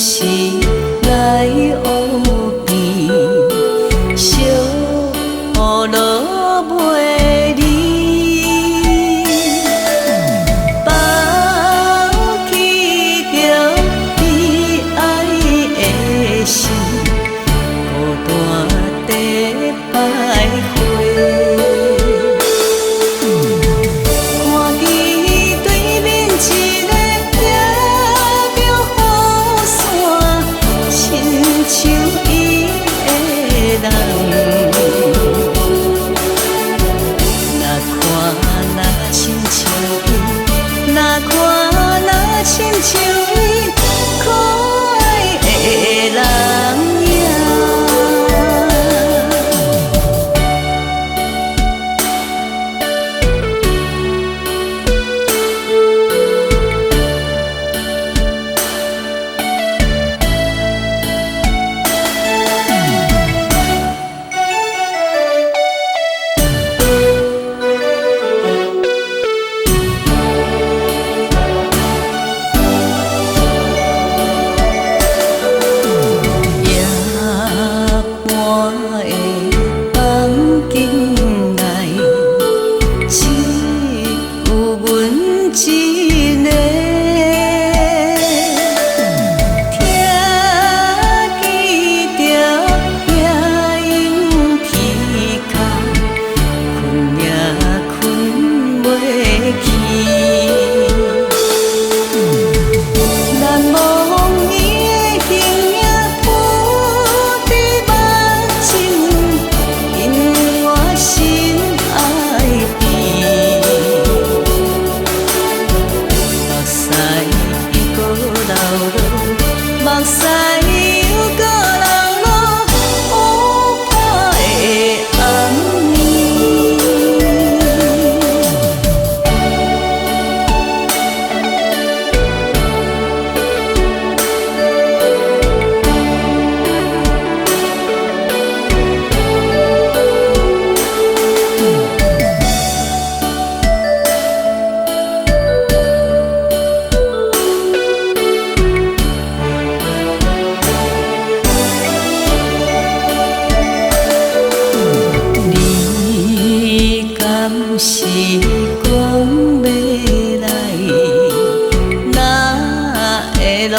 是來烏變，惜落袂離，放棄著你愛的心，孤單地徘徊。看見對面一个拿著雨傘，親像伊的人。若看若親像伊，若看若親像伊可愛的人影。夜半的房間內，只有阮一个。聽見著夜莺啼哭，睏也睏袂去。難忘伊的形影浮佇目前，因我心愛伊。目屎又閣流落，目屎又閣流落，烏拍的暗暝。你敢是講欲來，哪會攏